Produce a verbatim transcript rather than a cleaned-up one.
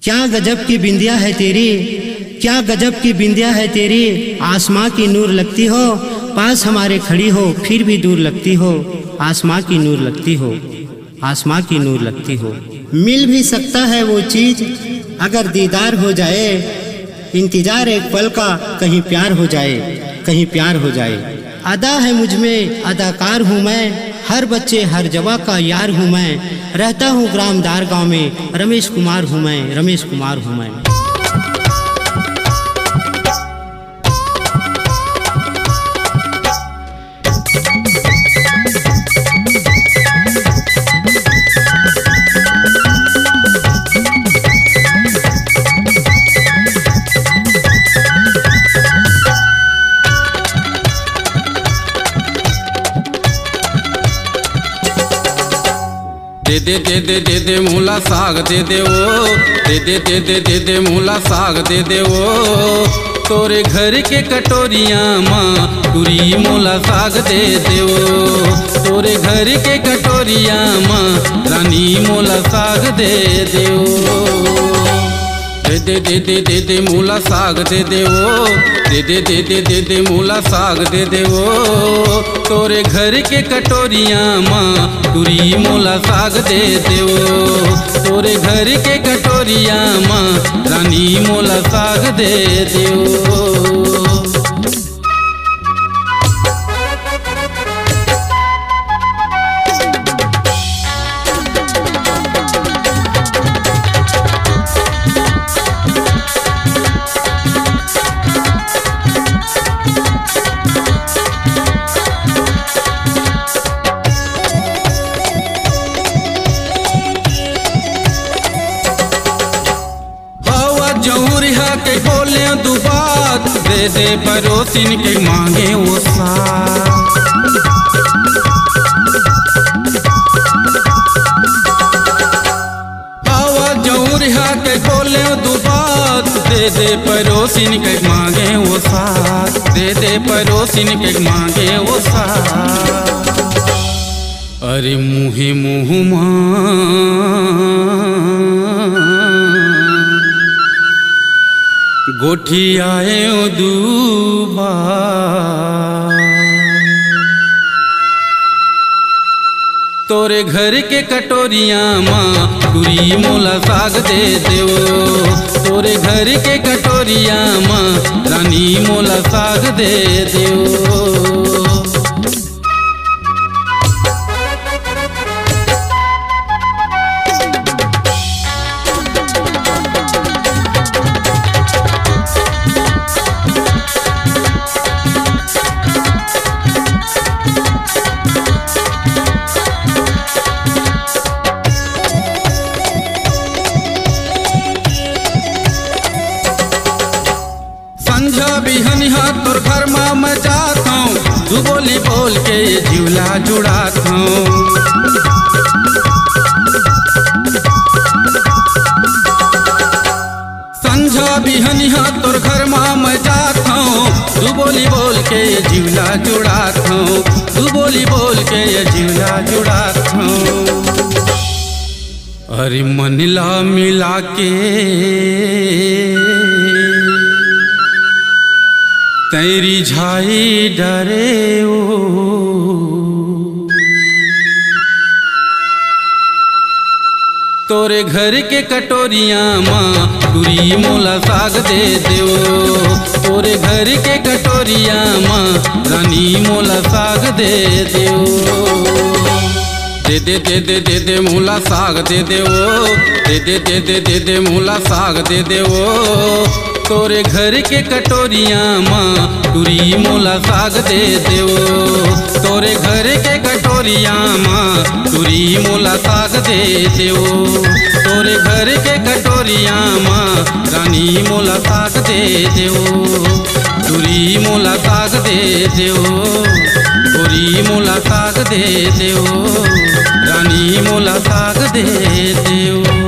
क्या गजब की बिंदिया है तेरी, क्या गजब की बिंदिया है तेरी, आसमां की नूर लगती हो। पास हमारे खड़ी हो फिर भी दूर लगती हो, आसमां की नूर लगती हो, आसमां की नूर लगती हो। मिल भी सकता है वो चीज अगर दीदार हो जाए, इंतजार एक पल का कहीं प्यार हो जाए, कहीं प्यार हो जाए। अदा है मुझ में, अदाकार हूँ मैं, हर बच्चे हर जवा का यार हूँ मैं। रहता हूँ ग्राम दार गाँव में, रमेश कुमार हूँ मैं, रमेश कुमार हूँ मैं। दे दे दे दे दे दे मोला साग दे दे ओ। दे दे दे दे दे दे मोला साग दे दे ओ। तोरे घर के कटोरिया मा टुरी मोला साग दे दे ओ। तोरे घर के कटोरिया मा रानी मोला साग दे दे ओ। दे दे दे दे दे दे मोला साग दे दे ओ। दे दे दे दे दे दे मोला साग दे दे ओ। तोरे घर के कटोरिया मा टुरी मोला साग दे दे ओ। तोरे घर के कटोरिया मा रानी मोला साग दे दे ओ। हवा जौहरिया के बोले दू बात, दे दे परोसिन के मांगे वो साथ। हवा जौहरिया के बोले दू बात, दे दे परोसिन के मांगे वो साथ, दे दे परोसिन के मांगे वो साथ। अरे मुहे मुहमा गोठियाए ओ दूबा। तोरे घर के कटोरिया मा टुरी मोला साग दे देवो। तोरे घर के कटोरिया मा रानी मोला साग दे देवो। संझा बिहनिहा तोर घर मा मैं जात हूँ, दू बोली बोल के ये जिवला जुड़ात हूँ। संझा बिहनिहा तोर घर मा मैं जात हूँ, दू बोली बोल के ये जिवला जुड़ात हूँ, दू बोली बोल के ये जिवला जुड़ात हूँ। अरे मन ला मिला के तैरी झाई डरे ओ। तोरे घर के कटोरिया मा टुरी मोला साग दे देवो। तोरे घर के कटोरिया मा रानी मोला साग दे देवो। दे दे दे दे दे दे मोला साग दे दे ओ। दे दे दे दे दे दे मोला साग दे दे ओ। तोरे घर के कटोरिया मा टुरी मोला साग दे दे ओ। तोरे घर के कटोरिया मा टुरी मोला साग दे दे ओ। तोरे घर के कटोरिया मा रानी मोला साग दे दे ओ। टुरी मोला साग दे दे ओ। टुरी मोला साग दे दे ओ। रानी मोला साग दे दे ओ।